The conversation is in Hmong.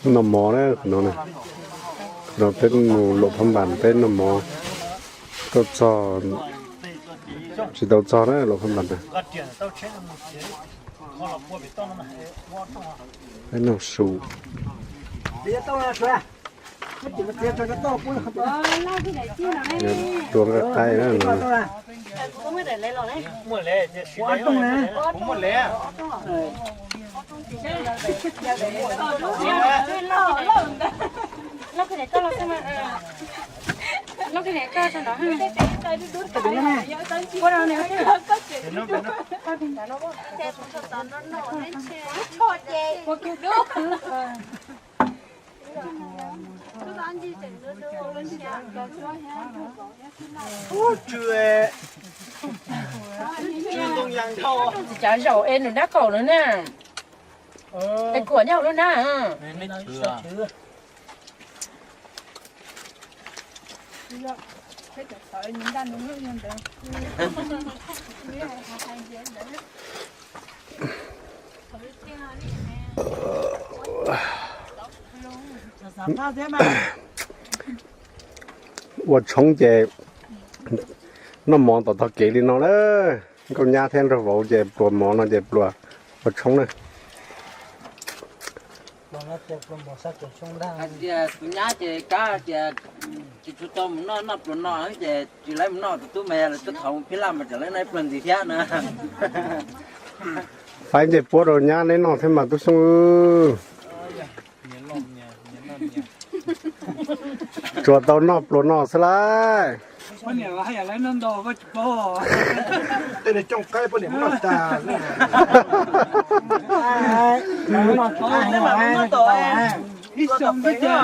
Noj mov na, no, no peb mus Luam Phab Npas peb noj mov, tau txog, tsis tau txog na Luam Phab Npas na. Peb noj su. Tua nqaij qaib na. Txiv cav zaum es nws dab kaum no na. Es kuam nyob hauv lub nab. Ua tshoob ces noj mov tom tog kev li no na. Nkauj Nyab thiab Nraug Vauv ces pluas mov no ces pluas ua tshoob na. Tias tus nyab ces kav tias tsis tshua tau mus noj noj pluas no ces tsis laib mus noj, tus tub mas yog lawv tuaj thov mus phij laj mas tseem laib noj ib pluag ntxiv thiab na. Faib ncej puab rau nyab neb noj thiab mas Tub Xyooj. Tsuas tau noj pluas no xwb lauj. Tej niag cooj qaib poj niam muab noj tag. Ib xyoo twb cia